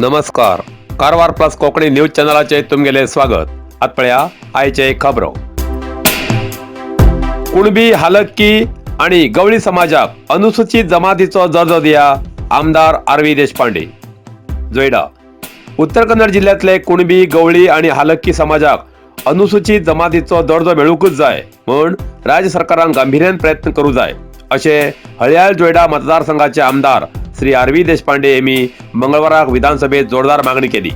नमस्कार, Karwar plus Konkani news चॅनलाचे तुमगेले स्वागत. आत पळया आयचे खबरो. कुणबी, हालक्की आणि गवळी समाजाक अनुसूचित जमातीचो दर्जो दिया, आमदार आर व्ही देशपांडे. जोयडा. उत्तर कन्नड जिल्ह्यातले कुणबी, गवळी आणि हालक्की समाजाक अनुसूचित जमातीचो दर्जो मेळूंकच जाय म्हूण राज्य सरकारान गांभिर्यान प्रयत्न करूं जाय, अशें हळयाळ जोयडा मतदारसंघाचे आमदार श्री आर व्ही देशपांडे यांनी मंगळवाराक विधानसभेत जोरदार मागणी केली.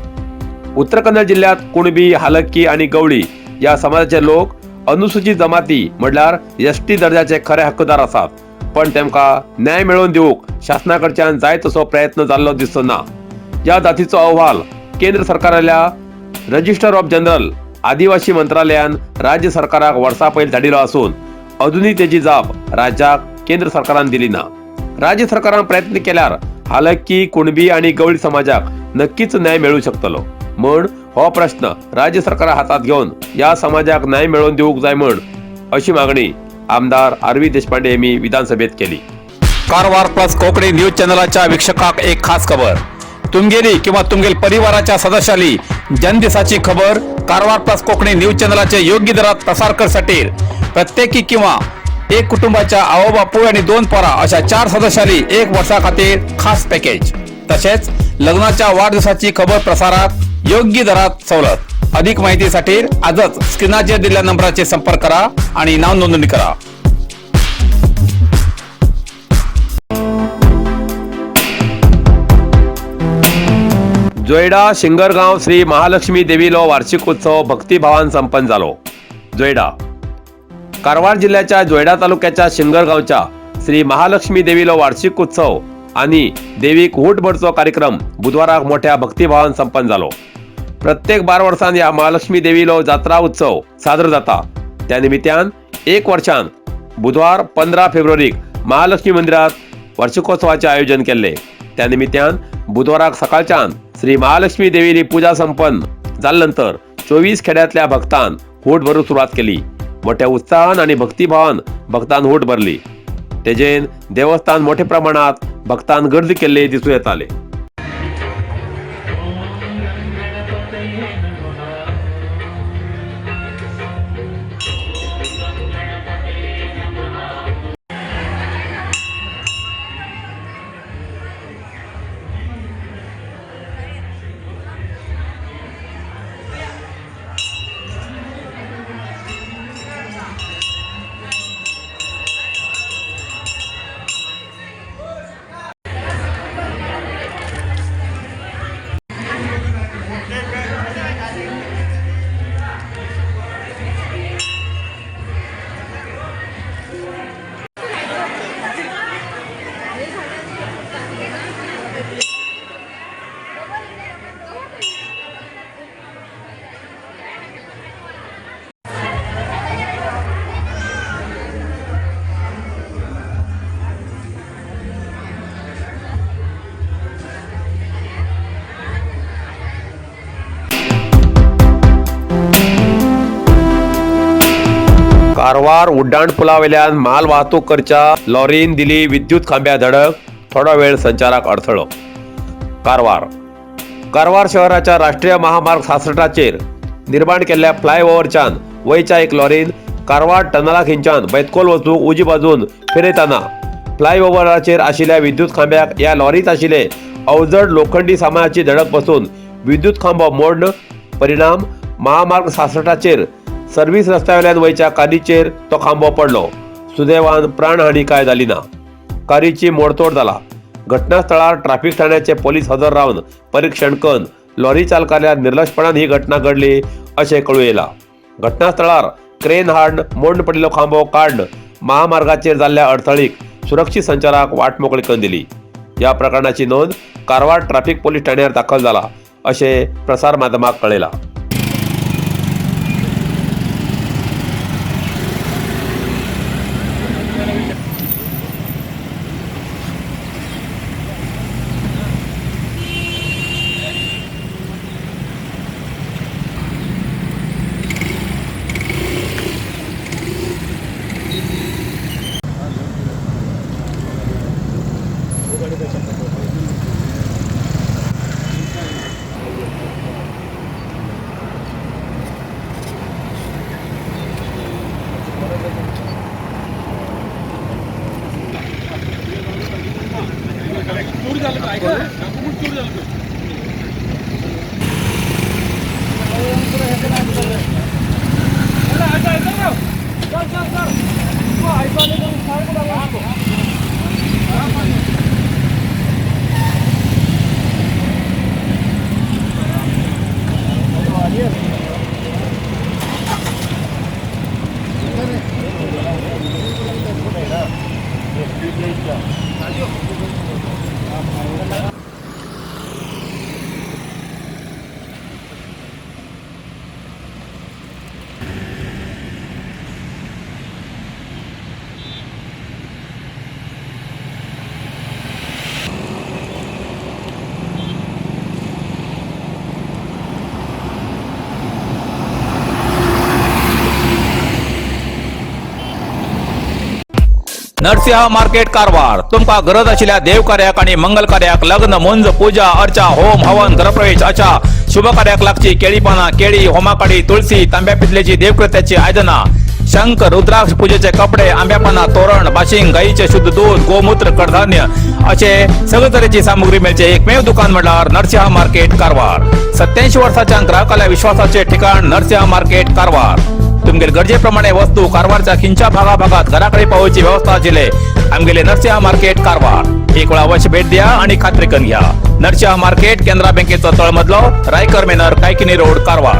उत्तर कन्नड जिल्ह्यात कुणबी, हालक्की आणि गवळी या समाजाचे लोक अनुसूचित जमाती म्हणल्यार एसटी दर्जाचे खरे हक्कदार आसात, पण तेमकां न्याय मेळोवन दिवंक शासना कडच्यान जाय तसो प्रयत्न जाल्लो दिसचो ना. या जातीचो अहवाल केंद्र सरकाराल्या रजिस्टर ऑफ जनरल आदिवासी मंत्रालयान राज्य सरकाराक वर्सा पयलीं धाडिल्लो आसून अजुनूय तेजी जाप राज्याक केंद्र सरकारान दिली ना. राज्य सरकारान प्रयत्न केल्यार हालक्की, कुणबी आणि गवळी समाजाक नक्कीच न्याय मेळू शकतलो म्हण हो प्रश्न राज्य सरकारा हातात घेवन या समाजाक न्याय मेळोवन दिवंक जाय म्हण अशी मागणी आमदार आर व्ही देशपांडे यांनी विधानसभेत केली. कारवार प्लस कोकणी न्यूज चॅनलाच्या वीक्षकाक एक खास खबर. तुमगेली किंवा तुमगेल परिवाराच्या सदस्याली जन्मदिसाची खबर कारवार प्लस कोकणी न्यूज चॅनलाचे योग्य दरात प्रसार करसाठी प्रत्येकी किंवा एक कुटुंबाच्या आवो बापूय आणि दोन पोरा अशा चार सदस्यांनी एक वर्षा खातीर खास पॅकेज. तसेच लग्नाच्या वाढदिवसाची खबर प्रसारात योग्य दरात सवलत. अधिक माहितीसाठी आजच स्क्रीनाचेर दिलेल्या नंबराचे संपर्क करा आणि नाव नोंदणी करा. जोयडा शिंगरगांव श्री महालक्ष्मी देवीलो वार्षिक उत्सव भक्तिभावान संपन्न झालो. जोयडा. कारवार जिल्ह्याच्या जोयडा तालुक्याच्या शिंगरगावच्या श्री महालक्ष्मी देवीलो वार्षिक उत्सव आणि देवीक हूट भरचो कार्यक्रम बुधवाराक मोठ्या भक्तिभावान संपन्न झालो. प्रत्येक 12 वर्सान ह्या महालक्ष्मी देवीलो जात्रा उत्सव सादर जाता. त्या निमित्यान एक वर्षान बुधवार 15 फेब्रुवारीक महालक्ष्मी मंदिरात वार्षिकोत्सवाचे आयोजन केल्ले. त्या निमित्यान बुधवाराक सकाळच्यान श्री महालक्ष्मी देवीली पूजा संपन्न जाल्या नंतर 24 खेड्यातल्या भक्तान हूट भरूंक सुरवात केली. मोठ्या उत्साहान आणि भक्तिभावान भक्तान हूट भरली. तेजेन देवस्थान मोठ्या प्रमाणात भक्तान गर्दी केल्ली दिसूं येताले. कारवार उड्डाण पुलावेल्यान माल वाहतूक करच्या लॉरीन दिली विद्युत खांब्या धडक, थोडो वेळ संचाराक अडथळो. कारवार. कारवार शहराच्या राष्ट्रीय महामार्ग 66चाचेर निर्माण केल्ल्या फ्लायओव्हरच्यान वयच्या एक लॉरीन कारवार टनलाखिंच्यान बैतकोल वचूंक उजी बाजून फिरयतना फ्लायओव्हराचेर आशिल्ल्या विद्युत खांब्याक ह्या लॉरीत आशिल्ले अवजड लोखंडी सामानाची धडक बसून विद्युत खांबो मोडण परिणाम महामार्ग 66चाचेर सर्व्हिस रस्त्यावेल्यान वयच्या कारीचेर तो खांबो पडलो. सुदैवान प्राणहानी काय जाली ना. कारीची मोडतोड जाला. घटनास्थळार ट्राफिक ठाण्याचे पोलीस हजर रावन परीक्षण करून लॉरी चालकाल्या निर्लक्षपणान ही घटना घडली अशें कळूं येयला. घटनास्थळार क्रेन हाडून मोडण पडिल्लो खांबो काडून महामार्गाचेर जाल्ल्या अडथळीक सुरक्षीत संचाराक वाट मोकळी करून दिली. ह्या प्रकरणाची नोंद कारवार ट्राफिक पोलीस ठाण्यार दाखल जाला, अशें प्रसार माध्यमाक कळयलां. नरसिंह मार्केट कारवार. तुमकां गरज आशिल्ल्या देव कार्याक आनी मंगल कार्याक, लग्न, मुंज, पूजा अर्चा, होम हवन, गृहप्रवेश अशा शुभ कार्याक लागची केळी पानां, केळी, होमाकाडी, तुळसी, तांब्या पितलेची देवकृत्याची आयदनां, शंख, रुद्राक्ष, पूजेचे कपडे, आंब्या पानां, तोरण, बाशिंग, गाईचे शुद्ध दूध, गोमूत्र, कडधान्य असे सगळे तरेची सामुग्री मेळचे एकमेव दुकान म्हणल्यार नरसिंह मार्केट कारवार. 87 वर्साच्या ग्राहकाल्या विश्वासाचे ठिकाण नरसिंह मार्केट कारवार. तुमगेले गरजेप्रमाणे वस्तू कारवारच्या खिंच्या भागाभागात घराकडे पावोवची व्यवस्था आशिल्ले आमगेले नरसिंह मार्केट कारवार. एक वेळा अवश्य भेट द्या आणि खात्री करून घ्या. नरसिंह मार्केट, केनरा बँकेचो तळमजलो, रायकर मेनर, कायकिनी रोड, कारवार.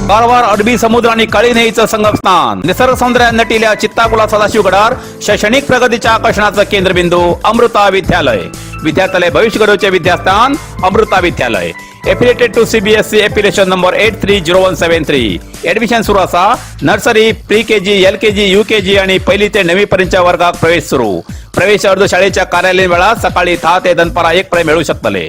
कारवार अरबी समुद्र आणि काळी न्हंयेचं संगम स्थान, निसर्ग सौंदर्यात नटिल्या चित्ताकुला सदाशिवगडार शैक्षणिक प्रगतीच्या आकर्षणाचं केंद्रबिंदू अमृता विद्यालय. विद्यार्थ्याला भविष्य घडवचे विद्यास्थान अमृता विद्यालय. Affiliated to CBSE, affiliation number 830173. Admission सुरू असा. Nursery, pre KG, LKG, UKG आणि पहिली ते नववी पर्यंतच्या वर्गात प्रवेश सुरू. प्रवेश अर्ज शाळेच्या कार्यालयीन वेळात सकाळी 10 ते दनपारा 1 पर्यंत मिळू शकतले.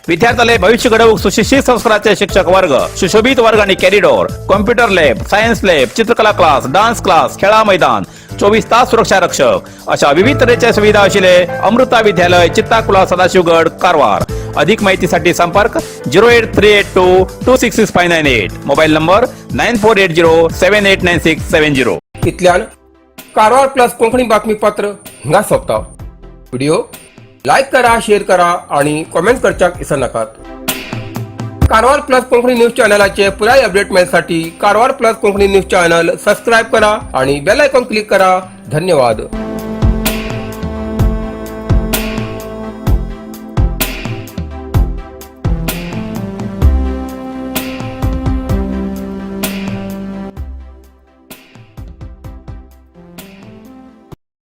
विद्यार्थ्याला भविष्य घडवूक सुशिक्षित संस्काराचे शिक्षक वर्ग, सुशोभित वर्ग आणि corridor, computer lab, science lab, चित्रकला क्लास, डान्स क्लास, खेळा मैदान, 24 तास सुरक्षा रक्षक अशा विविध तऱ्हेच्या सुविधा असलेले अमृता विद्यालय, चित्ताकुला, सदाशिवगड, कारवार. अधिक माहितीसाठी संपर्क 08382266598, mobile number 9480789670. इतल्यान कारवार प्लस कोंकणी बातमीपत्र हांगा सोंपता. व्हिडिओ लायक करा, शेअर करा आणि कॉमेंट करच्याक विसरनाकात. कारवार प्लस कोंकणी न्यूज चॅनलाचे पुराय अपडेट मेळसाठी Karwar plus Konkani news channel subscribe करा आणि बेल आयकॉन क्लिक करा. धन्यवाद.